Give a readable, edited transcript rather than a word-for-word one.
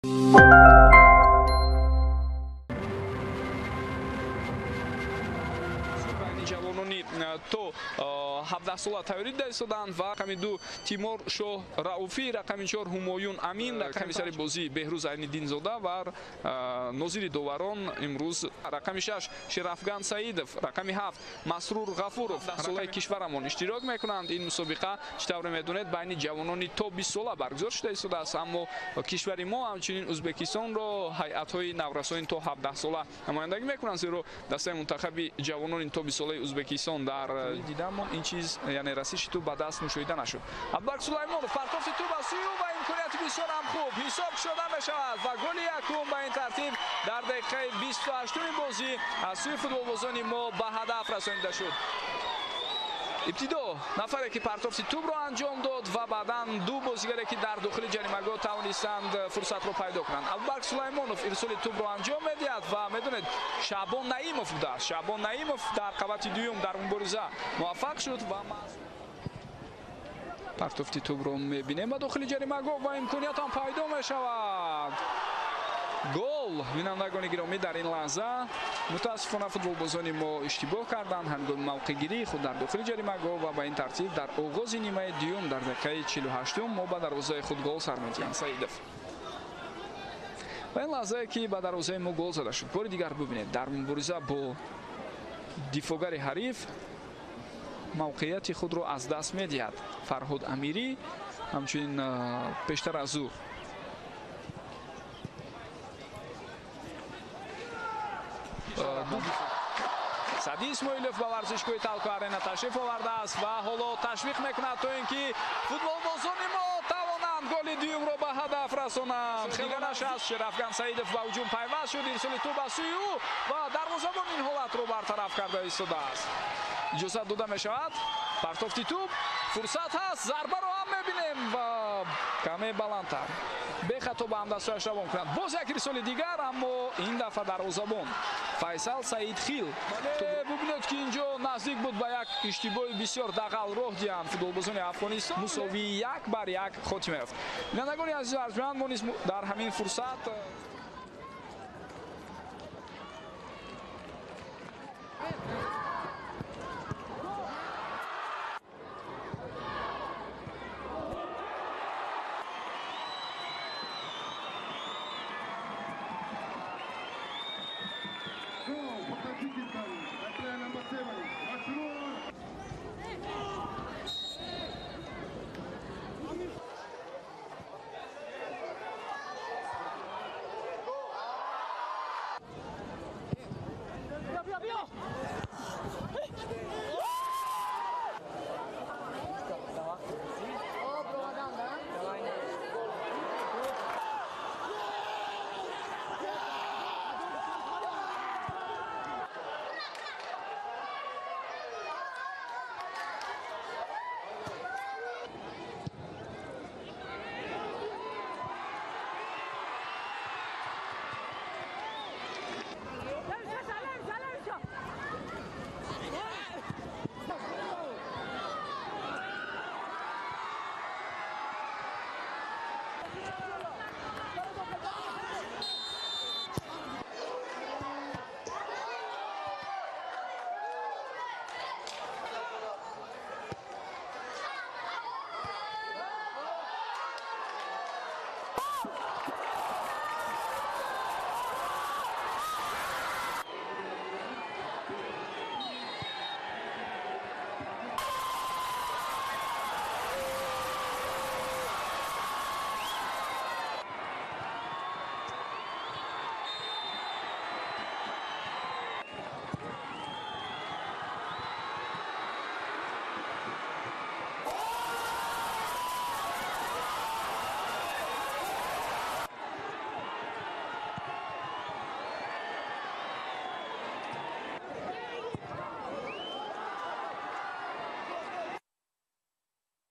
Байни ҷавонони то 17 сола тайёрӣ дида истоданд ва рақами 2 Тимур Шоҳ Рауфӣ, рақами 4 Ҳумоюн Амин, рақами сари бозӣ Беҳрӯз Айниддинзода ва нозири доварон имрӯз рақами 6 Шерафган Саидов, рақами 7 Масрур Ғафуров солаи кишварамон иштирок мекунанд. Ин мусобиқа, чӣ тавре медонед, байни ҷавонони то 20 сола баргузор шуда истодааст, аммо кишвари мо ҳамчунин Ӯзбекистонро ҳайатҳои наврасони то 17 сола намояндагӣ мекунанд, зеро дастаи мунтахаби ҷавонони то 20 солаи Ӯзбекистон дар дидамон ин чиз, яъне расиши тӯб ба даст мушоҳида нашуд. Абубакр Сулаймонов партофти тӯб аз сӯи ӯ ва имконияти бисёр ҳам хуб ҳисоб шуда мешавад ва голи якум ба ин тартиб дар дақиқаи 28-уми бозӣ аз сӯи футболбозони мо ба ҳадаф расонида шуд. Ибтидо нафаре ки партофти тӯбро анҷом дод ва баъдан ду бозигаре ки дар дохили ҷаримагоҳ тавонистанд фурсатро пайдо кунанд. Абубакр Сулаймонов ирсоли тӯбро анҷом медиҳад ва медонед, Шаъбон Наимов будааст. Шаъбон Наимов дар қабати дуюм дар мубориза муваффақ шуд ва партофти тӯбро мебинем ба дохили ҷаримагоҳ ва имконият ҳам пайдо мешавад. Гол! Бинандагони гиромӣ, дар ин лаҳза мутаассифона футболбозони мо иштибоҳ карданд ҳангоми мавқеъгирии худ дар дохили ҷаримагоҳ ва ба ин тартиб дар оғози нимаи дуюм дар дақиқаи 48 мо ба дарвозаи худ гол сар медиҳем. Саидов ва ин лаҳзае ки ба дарвозаи мо гол зада шуд, бори дигар бубинед, дар мубориза бо дифоъгари ҳариф мавқеияти худро аз даст медиҳад Фарҳод Амирӣ, ҳамчунин пештар аз ӯ Сади Исмоилов ба варзишгоҳи Талко Арена ташриф овардааст ва ҳоло ташвиқ мекунад то ин ки футболбозони мо тавонанд голи дуюмро ба ҳадаф расонанд. Диганаш аст, Шерафган Саидов ба ҳуҷум пайваст шуд, ирсоли тӯб аз сӯи ӯ ва дарвозабон ин ҳолатро бартараф карда истодааст. Иҷозат дода мешавад партофти тӯб, фурсат ҳаст, зарбаро ҳам мебинем ва каме баландтар бехато ба ҳамдастҳояш равон кунад. Боз як ирсоли дигар, аммо ин дафъа дарвозабон Файсал Саид Хил. Бубинед ки инҷо наздик буд ба як иштибоҳи бисёр дағал роҳ диҳанд футболбозони Афғонистон. Мусовии 1-1 хотима ёфт. Бинандагони азизу арҷманд, мо низ дар ҳамин фурсат